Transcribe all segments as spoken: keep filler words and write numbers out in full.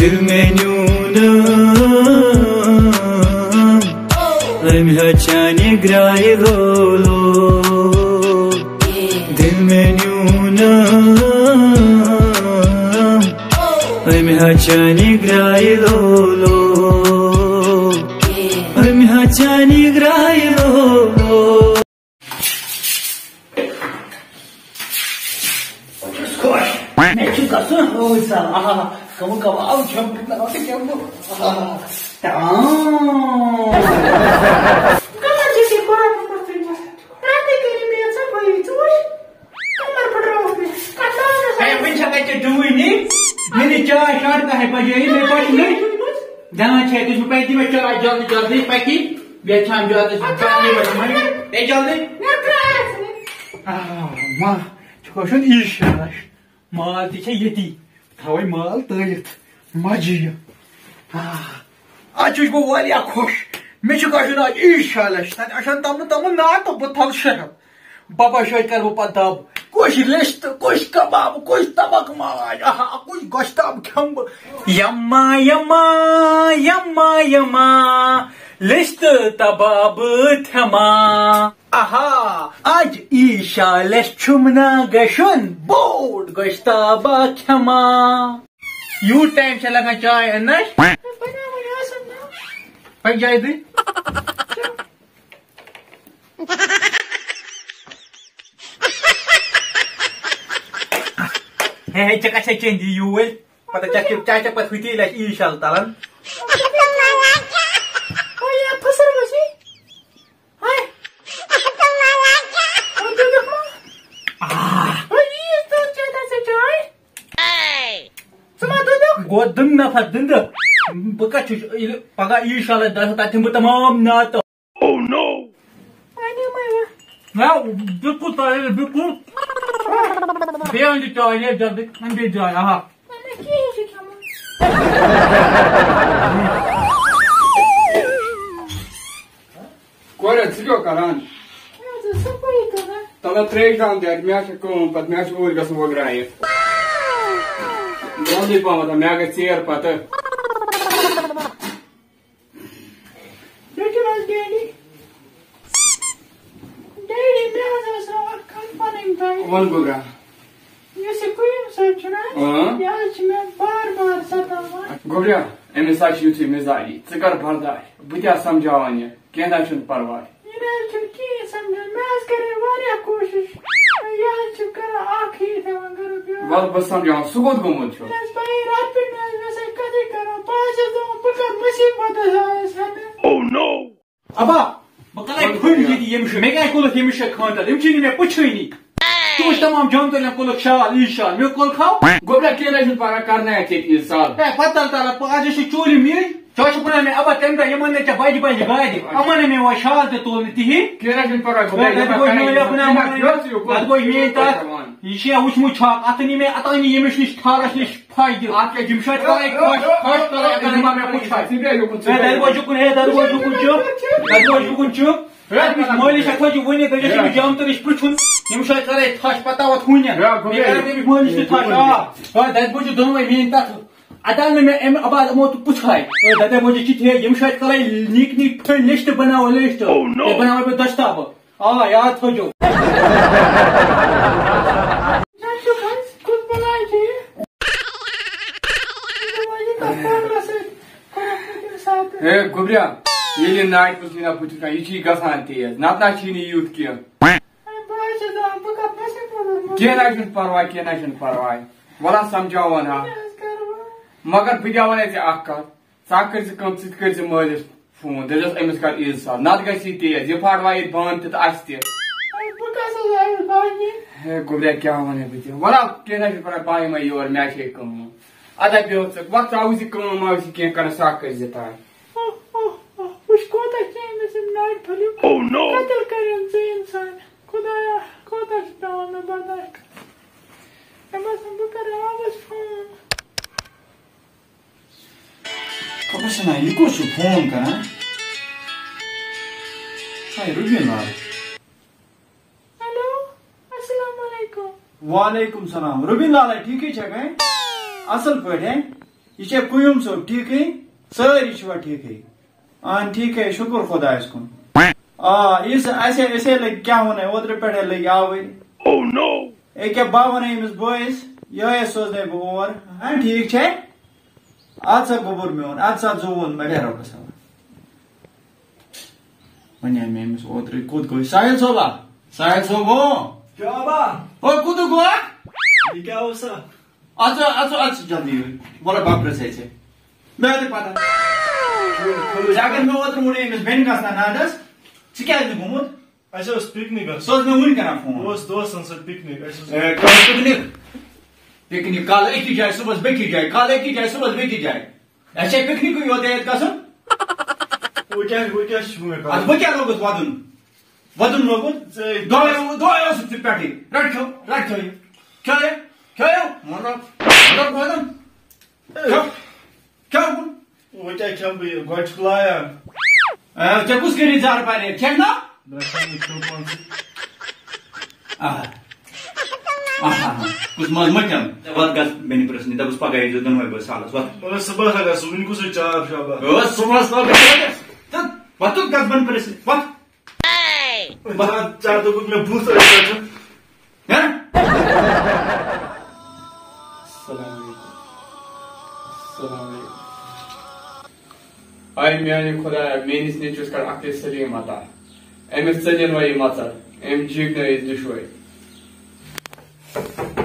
دل مےٚ نیوٗنم أمۍ ہا چانہِ گرٛایہِ لولو۔ دل مےٚ نیوٗنم أمۍ ہا چانہِ گرٛایہِ لولو۔ أمۍ ہا چانہِ گرٛایہِ لولو۔ خۄش۔ مےٚ چھُ گژھُن حٲج سان۔ آ، کَمہٕ کَباب کھٮ۪مہٕ بہٕ، نہ تہٕ کھٮ۪مہٕ بہٕ۔ آ، ٹام۔ کَمَن چھِ ژےٚ قرآن پَتھٕے منٛز؟ رَٹٕے کٔرِتھ مےٚ ژےٚ بٲیی ژٕ وٕچھ۔ کَمَر پھٕٹراوُکھ مےٚ۔ کَتھ ژٕ وَنان؟ ہے، وٕنہِ چھَکھ اَتہِ ڈُوٕنی؟ مےٚ نہٕ چاے شاٹ کَہَے بَجے، مےٚ پَتہٕ نہٕ۔ جان چھِ اَتہِ، مےٚ پَتہٕ دِمے چاے جلدی جلدی پَکی۔ بیٚیہِ چھِ اَمہِ جلدی اَدٕ جلدی وَسان۔ اَدٕ اے جلدی۔ مےٚ ترٛاو اَتھ ژٕ۔ آ، ما، ژٕ کھوژُن عیٖد شاش۔ مال تہِ چھےٚ ییٚتی۔ تھاوَے مال تٲیِتھ۔ مَزٕ یہِ۔ آ، آز چھُس بہٕ واریاہ خۄش۔ مےٚ چھُ گژھُن آز عیٖد شالَس۔ تَتہِ آسَن تَمہٕ تَمہٕ نار تہٕ بہٕ تھَلہٕ شہر۔ بابا شٲہۍ کَرٕ بہٕ پَتہٕ دَب۔ کُس رِستہٕ، کُس کَباب، کُس تَبَکھ ماز۔ آہا، کُس گۄشتاب کھٮ۪مہٕ بہٕ۔ یَما، یَما، یَما، یَما۔ رِستہٕ تَبابہٕ تھٮ۪ما۔ آہا، اَج عیٖد شالَس چھُم نا گژھُن بوٚڑ گۄشتابا کھٮ۪ما۔ یوٗت ٹایم چھا لگان چاے اَننَس؟ بَناوٕنۍ آسَن نا۔ پَکھ جایہِ دٕے۔ ہے، ہے، ژےٚ کَتہِ چھےٚ چیٚنٛدی یوٗرۍ؟ پَتہٕ چَتھ کیُتھ چاے چَتھ پَتہٕ ہُتی لَچھ عیٖد شال تَلان۔ او، یہِ پھٕسر گژھی۔ ہاے۔ او، دُدُکھ ما؟ آہ۔ او، یی یُس دُد چیٚتھ آسہِ چاے۔ ژٕ ما دُدُکھ؟ گوٚو دُنٛد نفر دُنٛدٕ۔ بہٕ کَتہِ چھُس ییٚلہِ پَگاہ عیٖد شال آسہِ، تَتھ دِمہٕ بہٕ تَمام نعتہٕ۔ Oh no! وۄنۍ یِمَے وۄنۍ۔ نہ، بِلکُل تۄہہِ، بِلکُل۔ بیٚیہِ أنۍ زِ چاے، ہے، جلدی، أنۍ بیٚیہِ چاے، آہا۔ نہ، مےٚ کِہیٖنۍ چھُ کھیوٚمُت۔ کورِ، ژٕ کیٛاہ کران؟ مےٚ حظ ٲس صفٲیی کران۔ تَلہٕ ترٛیش دام دِ اَتہِ، مےٚ حظ چھِ کٲم پَتہٕ، مےٚ حظ چھِ اوٗرۍ گژھُن وۄگرایہِ۔ جلدی پَہمَتھ، مےٚ گٔے ژیر پَتہٕ۔ لیکن حظ ڈیڈی، ڈیڈی، مےٚ حظ ٲس اَکھ کَتھ وَنٕنۍ تۄہہِ۔ وَن گوٚبرا۔ یُس یہِ قیوٗم صٲب چھُنہ، اۭں۔ یہِ حظ چھُ مےٚ بار بار سَتاوان۔ گوٚبرا، أمِس حظ چھُ یُتھُے مِزاجی، ژٕ کَر برداش، بہٕ تہِ حظ سَمجھاوَن یہِ، کینٛہہ نہ حظ چھُنہٕ پَرواے۔ یہِ نہ حظ چھُنہٕ کِہیٖنۍ سَمجھان، مےٚ حظ کَرے واریاہ کوٗشِش، یہِ حظ چھُ کَران اَکھ ہی تھاوان گَرُک یہِ۔ وَلہٕ بہٕ سَمجھاوَن، سُہ کوٚت گوٚمُت چھُ؟ نہ حظ، بَیہِ راتہٕ پٮ۪ٹھ نہ حظ مےٚ سۭتۍ کَتھٕے کَران، بہٕ حظ چھَس دَپان، بہٕ کَتھ مُصیٖبتَس آیَس ہٮ۪نہٕ۔ Oh no! ابا، بہٕ کَرَے پھٔلۍ ییٚتہِ ییٚمِس، مےٚ کیٛاہ کوٚرُتھ ییٚمِس شےٚ خانٛدر؟ أمۍ چھِنہٕ مےٚ پُچھٲنی۔ ژٕ وٕچھ تمام جامتٕرین کوٚلُکھ شال، عیٖد شال، مےٚ کوٚلُکھ ہاو۔ گوٚبرا، کینٛہہ نہ چھُنہٕ پَرواے، کَرناے اَتھ ییٚتہِ عیٖد شال۔ ہے، پَتہٕ تَلہٕ تَلہٕ، پَتہٕ آز چھِ چوٗلہِ میٛٲنۍ، ژےٚ چھُکھ وَنان مےٚ، ابا، تَمہِ دۄہ یِمَن نہٕ ژےٚ بَجہِ بَجہِ گاڑِ، یِمَن نہٕ مےٚ وۄنۍ شال تہِ تُلنہٕ کِہیٖنۍ۔ کینٛہہ نہ چھُنہٕ پَرواے، ہے، گوٚبرا، تَتہِ یِمَن گوٚو کَرناے میٛٲنۍ اَپنا یِمَن مَنا، یُس یہِ تَتھ گوٚو میٛٲنۍ تَتھ، یہِ چھِ یا وٕچھمُت چھُ اَکھ، اَتھٕ نی مےٚ، اَتھ آو نہٕ ییٚمِس نِش ٹھارَس نِش۔ فٲیدٕ۔ اَتھ کیٛاہ چھِ؟ یِم چھِ اَتہِ کَران خۄش، خۄش کَران، اگر یِم مےٚ وٕچھِ ہا۔ ژٕ بیٚہہ یُکُن، ژٕ ہے، بیٚہہ دَرِ یُکُن۔ وۄزُکُن، ہے، دَرِ وۄزُکُن چھُ، دَرِ وۄزُکُن چھُ۔ ہے، أمِس مٲلِس ہٮ۪کھ وۄنۍ ؤنِتھ، دٔپِتھ، أمِس جامتٕرِس پرٛژھُن، یِم چھِ اَتہِ کَران خۄش، پَتہ وَتھ ہُنٛد نٮ۪ن۔ ہے، گوٚو بیٚیہِ بیٚیہِ۔ کَران أمِس مٲلِس تہِ خۄش، آ۔ ہے، دَرِ وۄزُک دۄنوَے میٛٲنۍ تَتھ۔ اَتہِ آو نہٕ مےٚ اَمہِ عباد یِمو تہٕ پُژھے۔ ہے، دَپے وۄزُک چھِ ٹھیٖک، یِم چھِ اَتہِ کَران نِکۍ نِکۍ پھٔلۍ لِسٹ بَناوان لِسٹ۔ Oh no! ہے، بَناوان بہٕ دۄشتابہٕ۔ آ، یاد تھٲوزیو۔ ہے گوٚبریا، ییٚلہِ یہِ ناٹہِ منٛز چھُنہ بُتھِ کانٛہہ، یہِ چھُے گژھان تیز، نتہٕ نہ چھُے نہٕ یُتھ کینٛہہ۔ کینٛہہ نہ چھُنہٕ پرواے، کینٛہہ نہ چھُنہٕ پرواے۔ وَلہٕ سمجھاوَن ہا۔ مگر بہٕ کیٛاہ وَنے ژےٚ اکھ کَتھ، ژٕ کٔرۍ زِ کٲم، ژٕ تہِ کٔرۍ زِ مٲلِس فون، دٔپزٮ۪س أمِس کر عیٖد سال، نتہٕ گژھِ یہِ تیز، یہِ پھاٹ وایہِ ییٚتہِ بانہٕ تہِ تہٕ اَسہِ تہِ۔ ہے، بہٕ کَس حظ آیَس بانہِ؟ ہے، گوٚبریا، کیٛاہ وَنَے بہٕ ژےٚ؟ وَلہٕ، کینٛہہ نہ چھُ پَرواے، بہٕ یِمَے یور، مےٚ چھے کٲم۔ اَدٕ ہا بیٚہہ ژٕ، وَتھ ترٛاوُس یہِ کٲم، ما آسہِ کینٛہہ کَران، سۄ اَکھ کٔرۍ زِ تانۍ۔ اوہ، اوہ، اوہ، وٕچھ کوٗتاہ چھِ أمِس یِم ناٹہِ پھٔلۍ۔ Oh no! قتل کَرن ژٕ اِنسان۔ خۄدایا، کوٗتاہ چھِ پٮ۪وان مےٚ برداش کَرُن؟ مےٚ باسان، بہٕ کَرٕ راتَس فون۔ خبر چھنا، یہِ کُس چھُ فون کران؟ ہاے، روبین لال۔ ہیلو، السلام علیکم۔ وعلیکم سلام۔ روبین لالا، ٹھیٖکھٕے چھکھے؟ اصل پٲٹھۍ، ہے؟ یہِ چھا قیوم صٲب ٹھیٖکٕے؟ سٲری چھِوا ٹھیٖکٕے؟ اہن ٹھیٖکٕے، شُکُر خۄدایَس کُن۔ آ، یُس اَسہِ، أسے لٔگۍ، کیٛاہ وَنَے، اوترٕ پٮ۪ٹھَے لٔگۍ آوٕرۍ۔ Oh no! أکیٛاہ بہٕ وَنَے أمِس بٲیِس، یِہوٚے سوزنَے بہٕ اور۔ ہاں، ٹھیٖک چھے؟ اَدٕ سا گوٚبُر میون، اَدٕ سا زوٗن مےٚ، بیٚہہ رۄبَس حوالہٕ۔ وۄنۍ آے مےٚ أمِس اوترٕ، کوٚت گوٚو؟ ساحل صٲبا، ساحل صٲب ہو۔ کیٛاہ با؟ او، کوٚت گوٚو؟ یہِ کیٛاہ اوس سا؟ اَژٕ، اَژٕ، اَژٕ جلدی۔ وَلہٕ بہٕ پرٛژھے ژےٚ۔ مےٚ تہِ پَتہ۔ ژےٚ اگر مےٚ اوترٕ ووٚنُے أمِس بیٚنہِ گژھنہ نادَس، ژٕ کیٛازِ نہٕ گوٚمُت؟ اَسہِ اوس پِکنِک گژھُن۔ سُہ اوس مےٚ وٕنۍ کران فون۔ بہٕ اوسُس دوستَن سۭتۍ پِکنِک۔ اَسہِ اوس اے، کَر پِکنِک؟ پِکنِک کالہٕ أکِس جایہِ، صُبحَس بیٚکِس جایہِ، کالہٕ أکِس جایہِ، صُبحَس بیٚکِس جایہِ۔ اَسہِ چھا پِکنِکٕے یوت یوت گژھُن؟ وۄنۍ کیٛاہ، وۄنۍ کیٛاہ چھُ وۄنۍ اَدٕ کرُن؟ بہٕ کیٛاہ لوٚگُس وَدُن؟ وَدُن لوٚگُن؟ ژےٚ دۄہَے، دۄہَے اوسُکھ ژٕ پٮ۪ٹھٕے۔ رَٹ کھیوٚو، رَٹ کھیوٚو یہِ۔ کھیوٚو یہِ؟ کھیوٚو یہِ؟ مطلب، مطلب وَدُن۔ کھیوٚو۔ کھیوٚو۔ وۄنۍ کیٛاہ کھٮ۪مہٕ بہٕ یہِ؟ گۄڈٕ چھُکھ لایان۔ اے، ژےٚ کُس کٔرِتھ زار پارے؟ کھٮ۪کھ نا؟ درٛا کھٮ۪مہٕ بہٕ کھیوٚو پانسٕے۔ آ۔ آہا، کُس ماز مۄٹیٛام؟ وَتھ گژھ بیٚنہِ پرٛژھنہِ، دَپُس پَگاہ ییٖزیو دۄنوَے بٲژ سالَس، وَتھ۔ مگر صُبحس اگر سُہ وٕنہِ کُسٕے چار چھُ آباد۔ ٲس صُبحس وَتھ گژھ، تہٕ وَتھ تہٕ گژھ بیٚنہِ پرٛژھنہِ، وَتھ۔ ژےٚ، ژےٚ دوٚپُتھ مےٚ بُتھ أتھۍ پٮ۪ٹھ۔ ہہ؟ السلام علیکم۔ السلام علیکم۔ آے میانہِ خدایا، میٲنِس نیٚچوِس کر اکھتُے سلیم عطا۔ أمِس ژٔلِن وۄنۍ یہِ مژر، أمۍ جیٖگنٲیِس دُشوے۔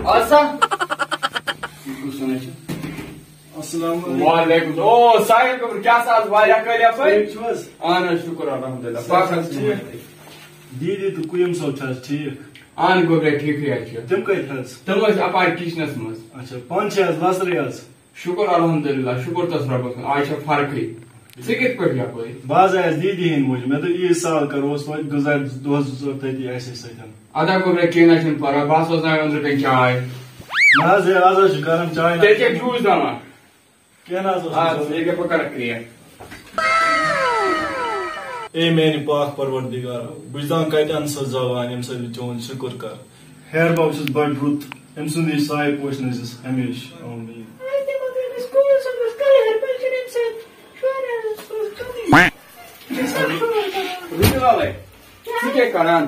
آسا؟ یہِ کُس زَن چھُ؟ السلام علیکم۔ وعلیکم۔ او، ساحل گوٚبُر، کیٛاہ سا آز واریاہ کٲلۍ یَپٲرۍ؟ ٹھیٖک چھِو حظ؟ اہن حظ، شُکُر الحمدللہ۔ صحت پاک چھا حظ ٹھیٖک؟ دیٖدی تہٕ قیوم صٲب چھِ حظ ٹھیٖک؟ اہن گوٚبرا، ٹھیٖکھٕے حظ چھِ۔ تِم کَتہِ حظ؟ تِم ٲسۍ اَپارِ کِچنَس منٛز۔ اچھا، پانہٕ چھِ حظ لَسرٕے حظ؟ شُکُر الحمدللہ، شُکُر تَس رۄبَس کُن، آز چھےٚ فرقٕے۔ ژٕ کِتھ پٲٹھۍ یَپٲرۍ؟ بہٕ حظ آیَس دیٖدی ہِنٛدۍ موٗجوٗب۔ مےٚ دوٚپ، عیٖد سال کَرو أسۍ وۄنۍ گُزارِ دۄہ زٕ ژور تٔتی اَسے سۭتۍ۔ ادا گوٚبرا، کینٛہہ نہ چھُنہٕ پَرواے، بہٕ ہسا اوسُس ناوِ أنٛدرٕ کَنہِ چاے۔ نہ حظ، ہے، آز حظ چھُ گرم چاے نہ تیٚلہِ کیٛاہ چیٚنۍ۔ جوٗس دَوا؟ کینٛہہ نہ حظ اوس آ، نہٕ ژٕ ضروٗرت۔ ییٚکیٛاہ بہٕ کَرَکھ کرٛیک۔ اے میٛانہِ پاک پروردگارا، بہٕ چھُس دَپان کَتہِ اَنہٕ سۄ زبان ییٚمہِ سۭتۍ بہٕ چون شُکُر کَرٕ۔ ہیر بب چھُس بڑٕ رُت، أمۍ سُنٛد یہِ سایہِ پوشہِ نٲوزٮ۪س ہمیشہِ۔ آمیٖن۔ رُکِو حالے، ژٕ کیٛاہ کران؟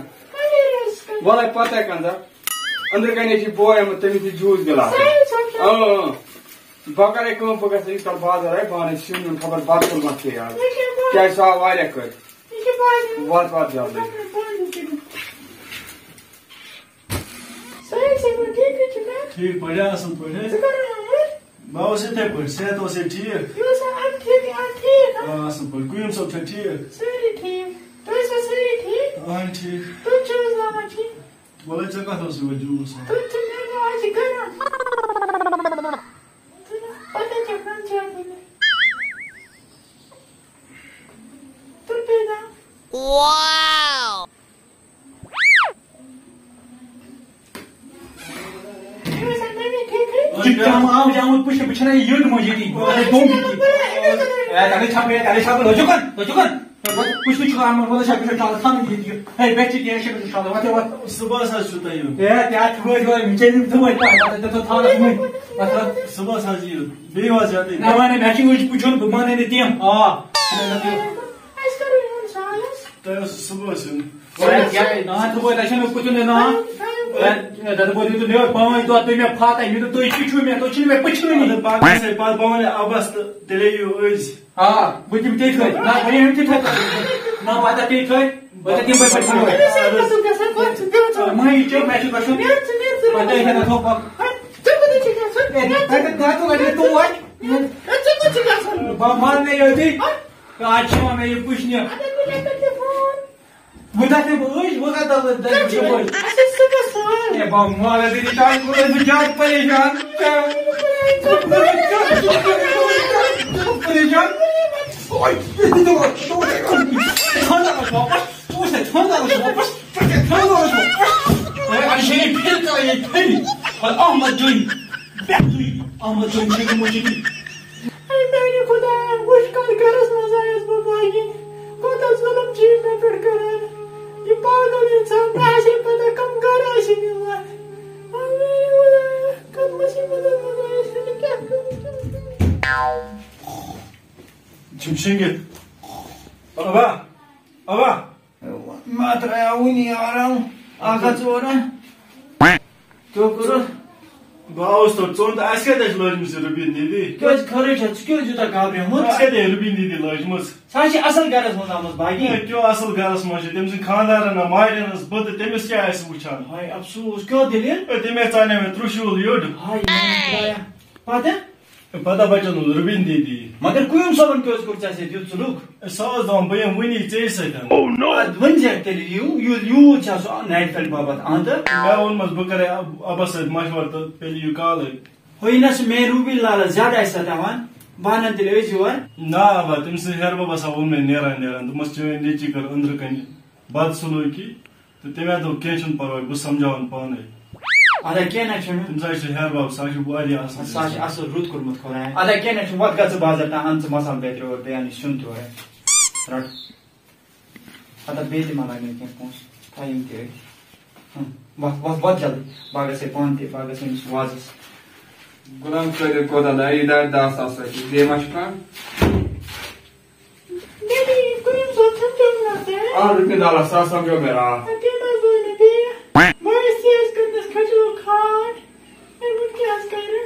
وَلَے پَتَے کَنزا۔ أنٛدرٕ کَنے چھِ بوے آمُت، تٔمِس دِ جوٗس گِلاس۔ اۭں، اۭں۔ بہٕ کَرَے کٲم، بہٕ گژھٕ ییٖتِس کال بازر، ہے، بہٕ اَنَے سیُن ویُن، خبر بَتہٕ کوٚرمَتھ ژےٚ آز۔ کیٛازِ سُہ آو واریاہ کٲلۍ۔ وَتھ، وَتھ جلدی۔ ٹھیٖک پٲٹھۍ، اَصٕل پٲٹھۍ۔ بہٕ اوسُس یِتھَے پٲٹھۍ، صحت اوس ہے ٹھیٖک؟ آ، اَصٕل پٲٹھۍ۔ قیوم صٲب چھا ٹھیٖک؟ سٲری ٹھیٖک۔ تُہۍ ٲسوا سٲری ٹھیٖک؟ اَہَن ٹھیٖک۔ تُہۍ چھِو حظ زامہٕ ٹھیٖک؟ وَلہٕ ژےٚ کَتھ اوسُے وۄنۍ جوٗس اَنُن؟ تُہۍ چھِو مےٚ گوٚو اَتہِ گرم۔ پَتہٕ چھِ کھَنٛڈ چاے دِنۍ۔ تُل پیدا۔ ژٕ کیٛاہ ما آمُت، آمُت پُشرِ؟ بہٕ چھُنہ یہِ یٔڈ مٔنٛزۍ ییٚتی، بہٕ وَنَے دۄن ییٚتی۔ اے، تَلے چھَکھ، اے، تَلے چھَکھ، لٔجِو کَن، لٔجِو کَن۔ ہے، وۄتھ، پُشرِ چھُ آمُت، وَلہٕ چھَکھ، بہٕ چھُس ٹھالہٕ ژھانٕے ییٚتہِ یہِ۔ ہے، بیٚچھِ تہِ، ہے، شےٚ بَجہِ چھُس ٹھالہٕ، وَتھ، ہے، وَتھ۔ صُبحَس حظ چھُو تۄہہِ یُن۔ ہے، تہِ اَتھ چھُ وٲرۍ وٲرۍ، مےٚ ژےٚ نِم تھٲومٕتۍ پَے، وَتھ، ژےٚ تھٲو ژھانَس وٕنۍ۔ وَتھ، وَتھ۔ صُبحَس حظ یِیِو، بیٚیہِ وَتھ زیادَے۔ نہ، وَنَے، مےٚ چھِ أچھ وٕچھُن، بہٕ مانَے نہٕ تِم۔ آ۔ اَسہِ کَرو یِمَن سالَس۔ تۄہہِ اوس صُبحَس یُن۔ ہے، کیٛاہ، نا، ژٕ بوز، تۄہہِ چھَنہٕ پُژھُن نہٕ نا۔ ہے، ہے، دَدٕ بوز، یہِ تُہۍ مےٚ پانٛژھ دۄہ، تُہۍ مےٚ پھاتَے، مےٚ دوٚپ، تُہۍ چھِو مےٚ، تُہۍ چھِو مےٚ پُژھٲنی۔ اَدٕ پَکھ سا، پَتہٕ بہٕ وَنَے اَبَس تہٕ تیٚلے یِیِو أزۍ۔ آ، بہٕ دِمہٕ تیٚلہِ تھٲے۔ نہ، بہٕ یِمہٕ تیٚلہِ تھٲے۔ نہ، بہٕ دَپہٕ تیٚلہِ تھٲے۔ بہٕ دَپہٕ تِم بٔتھِ پَتہٕ تھٲے۔ مہ یہِ چیٚو، مےٚ چھُ گژھُن۔ پَتہٕ ہے چھَنہٕ تھوٚو پَتہٕ۔ ہے، ژےٚ کوٚت چھُے گژھُن؟ ہے، تَتہِ، تَتہِ، تَتہِ، تَتہِ، تور۔ ہے، ژےٚ کوٚت چھُے گژھُن؟ بہٕ مانہٕ مےٚ یوتُے۔ آز چھِ یِوان مےٚ یہِ وٕچھنہِ۔ وۄنۍ دَپہٕ بہٕ أج، وۄنۍ کَتھ دَپہٕ بہٕ، دَپہٕ بہٕ أج۔ اَسہِ ٲس صُبحَس سوال۔ ہے، بابا، مول ہے، تیری چاے، بہٕ چھُس زیادٕ پریشان۔ پریشان۔ اوے، یہِ دِ دَوا، دَوا۔ ژھانٛڈ دَوا واپَس، ژٕ وٕچھ، ژھانٛڈ دَوا واپَس، ژٕ وٕچھ، ژھانٛڈ دَوا واپَس۔ ہے، اَدٕ چھے یہِ پھِر ترٛاوِ، یہِ پھِرِ۔ وَلہٕ احمد جٲنی، پٮ۪ٹھٕے احمد جٲنی چھِ یِمو جٲنی۔ اے میانہِ خدایا، وٕچھ کتھ گرس منٛز آیس بہٕ باگِنۍ۔ کوٗتاہ ظُلم چھِ یہِ مےٚ پٮ۪ٹھ کران۔ یہِ پاگل انسان، مےٚ آسہِ ہے پتہ کم گرٕ آسہِ یہِ نِوان۔ اے میانہِ خدایا، کتھ مصیبتس منٛز آیس، مےٚ کیٛاہ کرٕ، کیٛاہ کرٕ؟ چھِم شیٚنگِتھ۔ ابا، ابا۔ مےٚ ترٛایاو وُنی آرام۔ اکھ ہتھ ژور۔ کیٛاہ کوٚرُتھ؟ بہٕ آوُس تورٕ، ژٕ وَن تہٕ، اَسہِ کَتہِ چھِ لٲجمٕژ یہِ رُبیٖن دیٖدی؟ کیٛازِ خٲرٕے چھا؟ ژٕ کیٛازِ یوٗتاہ گابریومُت؟ اَسہِ کَتہِ یہِ رُبیٖن دیٖدی لٲجمٕژ؟ سۄ چھِ اَصٕل گَرَس منٛز آمٕژ باقی۔ ہے، کیٛاہ اَصٕل گَرَس منٛز چھِ؟ تٔمۍ سٕنٛدۍ خانٛدارَن نہ مارٮ۪نَس بہٕ تہٕ تٔمِس کیٛاہ آسہِ وٕچھان؟ ہاے اَفسوٗس، کیٛاہ دٔلیٖل؟ ہے، تٔمۍ ہَے ژانیو مےٚ ترٛوٚشوٗل یٔڈ۔ ہاے میٛانہِ خۄدایا۔ پَتہٕ؟ ہے، پَتہ بَچَن ہُنٛد رُبیٖن دیٖدی۔ مگر قیوٗم صٲبَن کیٛازِ کوٚر ژےٚ سۭتۍ یُتھ سلوٗک؟ ہے، سُہ حظ دَپان بہٕ یِمہٕ وٕنی ژےٚ سۭتۍ۔ اَدٕ ؤنۍ زِ تیٚلہِ یوٗ-، یوٗ-، یوٗت چھا سُہ نایِٹ فیلہِ باپَتھ آمتہٕ؟ مےٚ ووٚنمَس بہٕ کَرٕ اَب-، اَبَس سۭتۍ مَشوَرٕ تہٕ تیٚلہِ یِیِو کالَے۔ ہُہ یہِ نہ سُہ مین روٗبی لالَس زیادٕ آسہِ سَتاوان، بہٕ اَنَن تیٚلہِ أزۍ یور۔ نا، اَبا، تٔمۍ سٕنٛز ہیٚہَر بَب ہسا ووٚن مےٚ نیران نیران، دوٚپمَس، "چٲنۍ نیٚچی کٔر أنٛدرٕ کَنہِ بدسلوٗکی تہٕ تٔمۍ ہا دوٚپ، کینٛہہ چھُنہٕ پَرواے، بہٕ سَمجھاوَن پانَے۔" اَدا کینٛہہ نہ چھُنہٕ۔ تٔمِس ہا چھُ ہیٚہَر بَب، سُہ ہا چھُ واریاہ اَصٕل سُہ ہا چھُ اِنسان۔ اَصٕل رُت کوٚرمُت خۄدایَن۔ اَدا کینٛہہ نہ چھُنہٕ، وَتھ گژھ ژٕ بازر تام، اَن ژٕ مصالہٕ بیترِ اورٕ، بیٚیہِ اَن یہِ سیُن تہِ اورٕ۔ رَٹ۔ ہتا بیٚیہِ تہِ ما لگن کینٛہہ پونٛسہٕ؟ تھاو یِم تہِ أتھۍ۔ ہُم، وَتھ، وَتھ، وَتھ جلدی۔ بہٕ ہا گژھٕ ہے پانہٕ تہِ، بہٕ ہا گژھٕ ہے أمِس وازَس۔ غلام قٲدِر کوتاہ لایہِ؟ یہِ دارِ دَہ ساس رۄپیہِ۔ بیٚیہِ ما چھُ کانٛہہ؟ بیٚیہِ کُنہِ ساتہٕ سَمجھو مےٚ تۄہہِ۔ آ، رُکِن دَہ لَچھ، سُہ ہا سَمجھو مےٚ راتھ۔ تٔمۍ حظ ووٚن مےٚ بیٚیہِ، بہٕ ٲسۍ یہِ حظ کٔرمٕژ کھجرو کھاد۔ وۄنۍ کیٛاہ حظ کَرٕ؟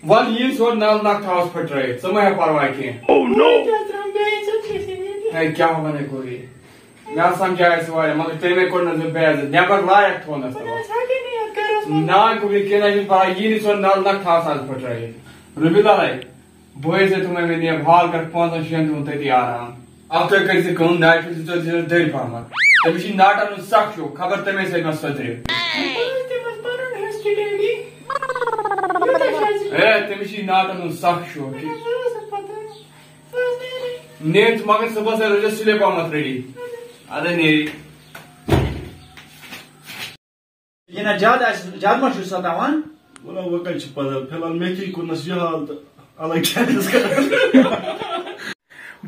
وَل یِیِن سیوٚد نَل نَکھ تھاوَس پھٕٹرٲیِتھ، ژٕ مہ ہےٚ پَرواے کینٛہہ۔ Oh no! وۄنۍ کیٛاہ حظ ترٛاوَن بیٚیہِ ژٕ چھُکھ یہِ ہے، کیٛاہ وَنَے گوٚو یہِ؟ مےٚ سَمجھایَس واریاہ، مگر تٔمۍ کٔر نہٕ زٕ بے عزت، نٮ۪بَر لایَکھ تھوٚونَس ژٕ۔ وۄنۍ حظ ہٮ۪کَے نہٕ یَتھ گَرَس منٛز۔ نا گوٚو یہِ کینٛہہ نہ چھُنہٕ پَرواے، یِیِن سیوٚد نَل نَکھ تھاوَس آز پھٕٹرٲیِتھ۔ رُبی لَلَے، بہٕ ٲسۍ تُہۍ مےٚ نِیَم حال کَر پانٛژَن شٮ۪ن دۄہَن تٔتی آرام۔ اَکھ تُہۍ کٔرِو زِ کٲم، نایِٹ چھُ زِ ژےٚ زِ دٔرۍ پَہمَتھ۔ تٔمِس چھِ ناٹَن ہُنٛد سَکھ شوق، خبر تٔمۍ سۭتۍ ما سۄدرِ۔ بہٕ حظ دِمَس پَنُن ہِسٹری ڈیڈی۔ یوٗتاہ چھِ اَسہِ۔ ہے، تٔمِس چھِ ناٹَن ہُنٛد سَکھ شوق۔ بہٕ حظ ٲسٕس پَتہٕ۔ بہٕ حظ نیرٕ۔ نیرِ تہٕ مگر صُبحَس حظ روزِ سُلے پَہمَتھ ریڈی۔ اَدٕ نیرِ۔ یہِ نہ زیادٕ آسہِ، زیادٕ ما چھُ سَتاوان؟ وَلہٕ وۄنۍ کَتہِ چھِ پَتہ، فی الحال مےٚ تھی کوٚرنَس یہِ حال تہٕ الگ کیٛاہ آسہِ کَران۔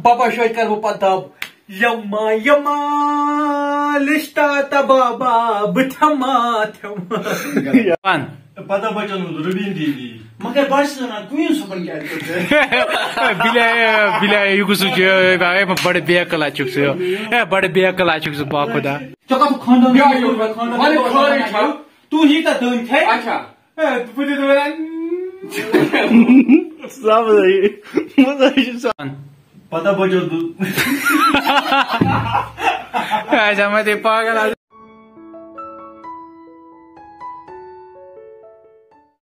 بابا شوے کَرٕ بہٕ پَتہٕ دَب۔ یَما یَما لِشتا تہٕ بابا بہٕ تھَما تھَما۔ پَتہ بَچَن ہُنٛد رُبیٖن دیٖدی۔ مگر بہٕ چھُس وَنان، قیوٗم صٲبَن کیٛازِ کوٚر ژےٚ؟ بِلے، بِلے، یہِ کُس چھُ؟ اے، بَڑٕ بے عقل اَتہِ چھُکھ ژٕ۔ اے، بَڑٕ بے عقل اَتہِ چھُکھ ژٕ، با خۄدا۔ ژےٚ کَتھ خانٛدان؟ یہِ آیہِ یور، وَلہٕ خٲرٕے چھَو۔ تُہۍ یی تَتھ دٲنۍ تھے۔ اچھا۔ اے، بہٕ تہِ دَپان۔ سَمجھے، مُزے چھُ سان۔ پَتہ بَچو دُ-، اچھا، مےٚ تہِ پاگل آز۔